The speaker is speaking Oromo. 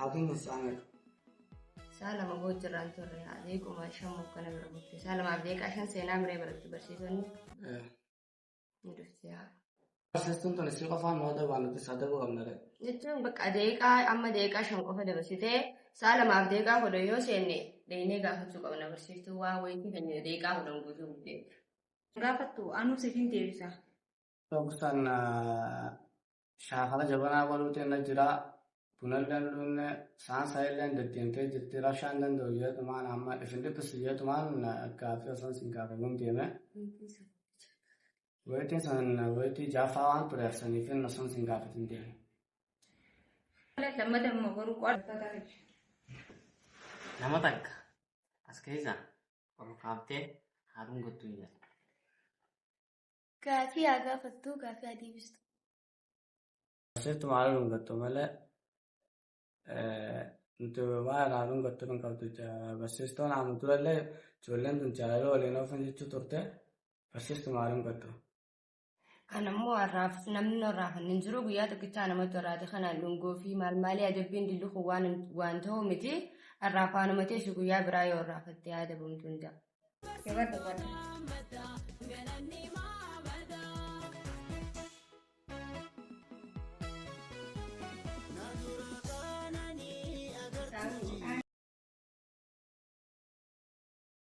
Sa'aatiin kun sa'a meeqa? Sa'a 2 booda jirraan turre deequma 5 mokkana bira butte. Sa'a 2:05 seenaa miree baratti barsiisonni. Ni dhufte haa. Barsiistuun tun isii qofaan moo dabaa nuti isa dabuu qabna ree? Jechuun bakka deeqaa amma deeqaa 5 qofa dabarsitee sa'a 2:10 yoo seenne deeynee gaafachuu qabna barsiiftuu waan wayitii keenya deeqaa 10 guutuu guddee. Gaafattu anuu siifin deebisa. Tokkosan shaakala jabanaa godhuutu irra jira. Bunallee dhugne sa'aan sa'illee deddeemtee jirti. Rabshaan danda'u jeetumaan amma ifin dhiphisu jeetumaan gaaffii osoo sin gaafatin deeme. Wayitiin san wayitii jaaffaa waan tureef saniifin osoo sin gaafatin deeme. Lammata immoo garuu qo'ata. Nama takka as keessa ol kaaftee haadhuun gottuu hin jedhu. Gaaffii haa gaafattu, gaaffii haa deebistu. Barsiiftuu maal dhungattu malee nuti waan irraa dhungattu hin qabdu. Barsiistuun amma durallee ijoolleen tun jaalala waliin oofan jechuu turte barsiistuu maal dhungattu. Kan ammoo har'aaf namni irraafanne hin jiru guyyaa tokkichaa namatti horaate kanaan dhungoo fi maal maalii adabbiin dillu kun waan ta'u miti. Har'aaf waanuma teessu guyyaa biraa yoo irraafatte yaada bumtuu hin ja'a. Jabaadhu baadhu.